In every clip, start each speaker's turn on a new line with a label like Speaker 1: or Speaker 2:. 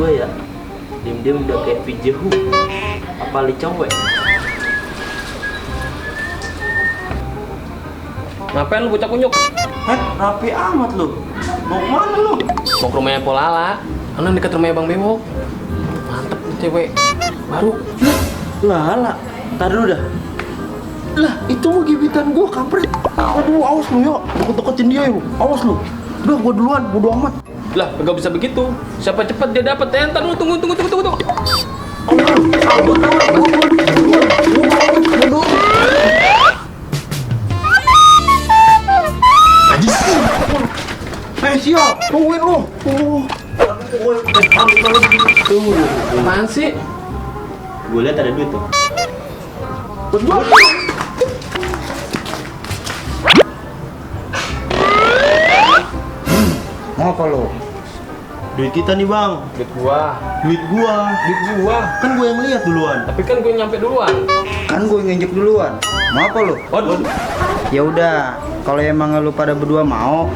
Speaker 1: gue ya, diem-diem udah kayak pijehu. Apa li cowok?
Speaker 2: Ngapain lu bocah kunyuk?
Speaker 1: Rapi amat lu. Mau kemana lu?
Speaker 2: Mau ke rumahnya Polala. Karena dekat rumahnya Bang Bewok. Mantep nih cewek. Baru.
Speaker 1: Lala, ntar dulu dah.
Speaker 3: Lah, itu mah gebetan gua, kampret. Aduh, awas lu ya, deket-deketin dia yuk. Awas lu. Udah, gua duluan, bodo amat.
Speaker 2: Lah, gak bisa begitu. Siapa cepat dia dapat. Entar lu tunggu.
Speaker 3: Siap, tungguin lu.
Speaker 2: Apaan sih?
Speaker 1: Gue lihat ada duit tuh.
Speaker 3: Betul. Mau apa lo?
Speaker 1: Duit kita nih bang.
Speaker 2: Duit gua.
Speaker 1: Duit gua. Kan gue yang lihat duluan.
Speaker 2: Tapi kan gue nyampe duluan.
Speaker 3: Kan gue nginjek duluan. Mau apa lo?
Speaker 2: Waduh.
Speaker 3: Ya udah, kalau emang lu pada berdua mau,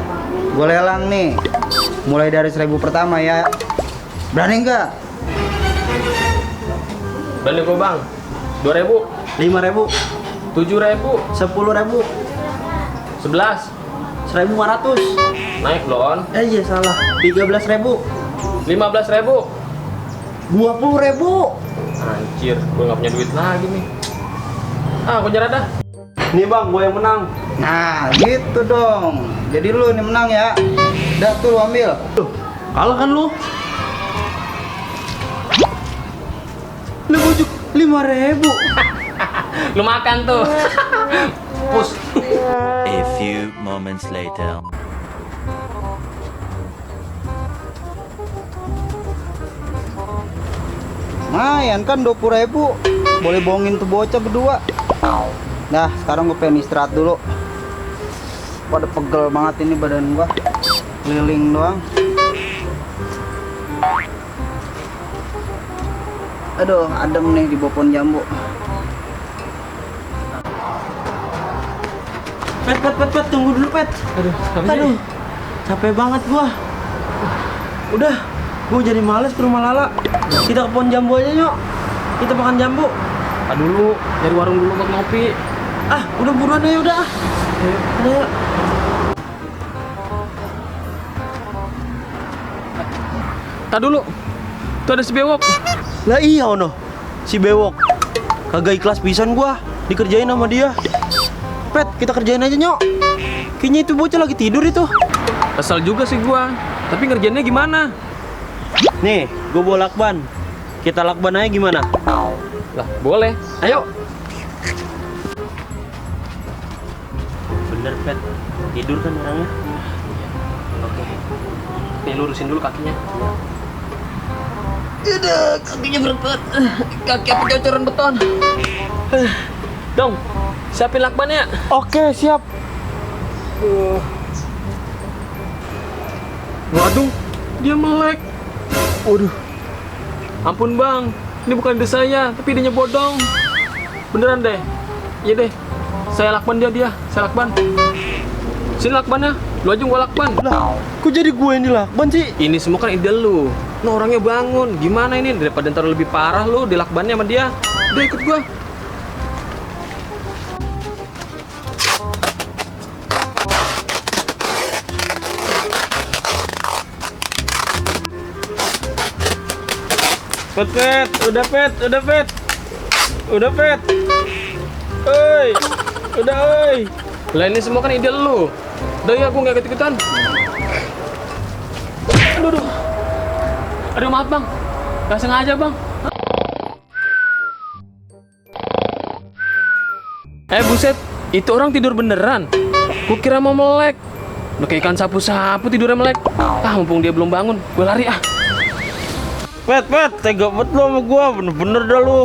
Speaker 3: gue lelang nih. Mulai dari 1.000 pertama ya. Berani nggak?
Speaker 2: Berani gua bang. 2.000.
Speaker 1: 5.000,
Speaker 2: 7.000.
Speaker 1: 10.000,
Speaker 2: 11.
Speaker 1: 1.500.
Speaker 2: Naik Don.
Speaker 1: Iya salah. 13.000,
Speaker 2: 15.000.
Speaker 1: 20.000.
Speaker 2: Anjir, gue gak punya duit lagi nih. Ah, gue nyerah dah.
Speaker 1: Nih bang, gue yang menang.
Speaker 3: Nah, gitu dong. Jadi lu nih menang ya. Dah tuh lu ambil.
Speaker 1: Kalah kan lu? Lu bujuk 5.000.
Speaker 2: Lu makan tuh. Pus.
Speaker 4: A few moments later.
Speaker 3: Lumayan kan 20.000. Boleh bohongin tuh bocah berdua. Nah, sekarang gue pengen istirahat dulu. Pada pegel banget ini badan gua. Keliling doang. Aduh, adem nih di bawah pohon jambu.
Speaker 1: Pet, tunggu dulu Pet. Aduh, capek banget gua. Udah, gua jadi males ke rumah Lala. Kita ke pohon jambu aja yuk. Kita makan jambu.
Speaker 2: Dulu, dari warung dulu buat ngopi.
Speaker 1: Ah, udah buruan aja udah. Ayo.
Speaker 2: Tak dulu. Tuh ada si Bewok.
Speaker 1: Lah iya ono. Si Bewok. Kagak ikhlas pisan gua dikerjain sama dia. Pet, kita kerjain aja nyok. Kayaknya itu bocah lagi tidur itu.
Speaker 2: Kesel juga sih gua. Tapi ngerjainnya gimana?
Speaker 1: Nih, gua bawa lakban. Kita lakban aja gimana?
Speaker 2: Lah, boleh. Ayo.
Speaker 1: Bener Pet, tidur kan orangnya.
Speaker 2: Oke. Nih lurusin dulu kakinya.
Speaker 1: Udah, kakinya berat banget.
Speaker 2: Kaki apa cocoran beton. Dong, siapin lakbannya.
Speaker 1: Oke, siap.
Speaker 2: Waduh, dia melek. Waduh. Ampun bang, ini bukan ide saya, tapi idenya bodong. Beneran deh. Iya deh. Saya lakban dia, saya lakban. Sini lakbannya, lu aja gua lakban.
Speaker 1: Lah, kok jadi gue yang dilakban sih?
Speaker 2: Ini semua kan ide lu. Nah orangnya bangun, gimana ini? Daripada ntar lebih parah lu dilakbannya sama dia. Udah ikut gua. Pet, udah pet. Oi, udah oi. Lah ini semua kan ide lu. Udah ya, gua nggak ikut-ikutan. Aduh. Aduh maaf bang, nggak sengaja bang. Buset, itu orang tidur beneran. Gua kira mau melek. Udah kayak ikan sapu-sapu tidurnya melek. Ah, mumpung dia belum bangun, gue lari ah.
Speaker 1: Pet, tega banget lo sama gua, bener-bener dah lu.